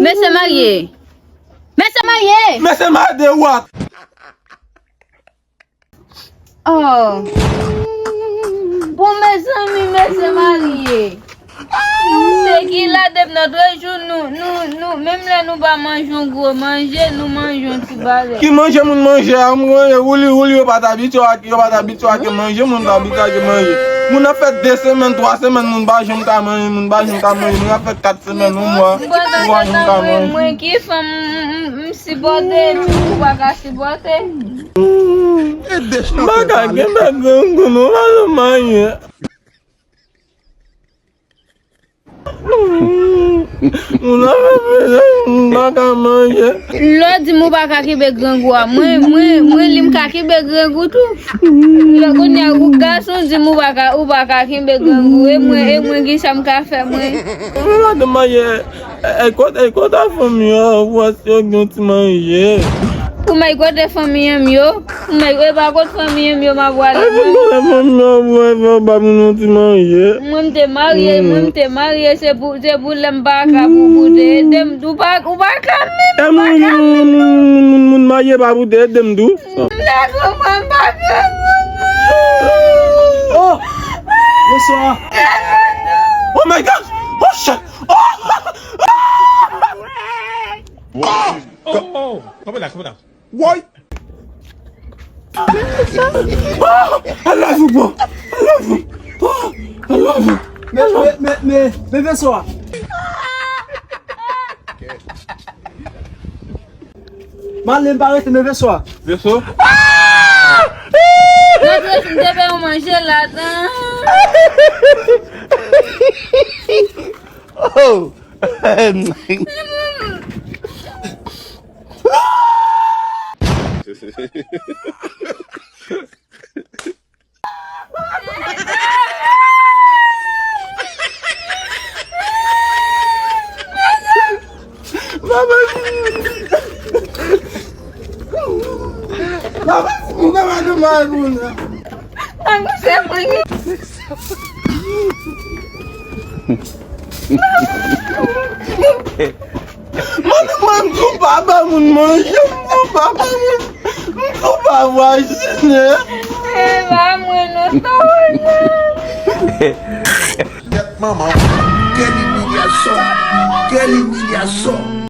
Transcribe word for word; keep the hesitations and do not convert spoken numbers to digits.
Mesye marye! Mesye marye! Mesye marye de wak! Oh. Bon, mezanmi, mesye marye. Se ki la depi nan de jou, nou, nou, nou, menm lè nou pa manje yon gwo manje, nou manje yon ti bagay. Ki manje moun manje a, m konnen, wouli, wouli, yo pa t abitye ak, yo pa t abitye ak manje, moun pa abitye ak manje. Moun ap fè de semèn, twa semèn, moun pa janm ka manje, moun pa janm ka manje, moun ap fè kat semèn, yon mwa, twa moun ka manje. Mwen ki fanm, m, m, m sipòte, ou pa ka sipòte. M pa ka kenbe grangou non, pa janm manje. Moun ap fè manje, m pa ka manje. Lè w di m ou pa ka kenbe grangou a, mwen, mwen, mwen li m ka kenbe grangou tou. Lè kounye a ou gason di m ou pa ka, ou pa ka kenbe grangou, e mwen, e mwen ki sa m ka fè mwen. Mwen pa ka manje, e, e, kote, e, kote fanmi an, pou wè si yo gen yon ti manje. Ou mèt kote fanmi an m yo. Mwen, e pa kot fanmi m yo m ap prale. Ay, mwen, mwen, mwen, mwen, mwen, ba moun yon ti manje. Mwen, m te marye, mwen, m te marye, se pou, se pou lè m pa ka pou, pou te ede m, ou pa, ou pa ka menm, ou pa ka menm. Moun, moun, moun, moun marye pa pou te ede m tou. M ta konprann pa fè moun. Oh! Bonswa. Oh my God! Oh shit! Oh! Oh! Oh! Kanpe la, kanpe la. Woy! Ah, I love you, bro. I love you. Oh, I love you. Men, men, men, men, men vèso a. M ale, m pa rete, men vèso a. Vèso? Nan vèso, m te fè yon manje ladan. Oh! Baba, baba, baba, baba. Mwen, mwen, m tou pa ba moun manje, m tou pa ba moun, m tou pa vwazine. E pa mwen non, sa w ye. Kèt manman, kèl imilyasyon, kèl imilyasyon.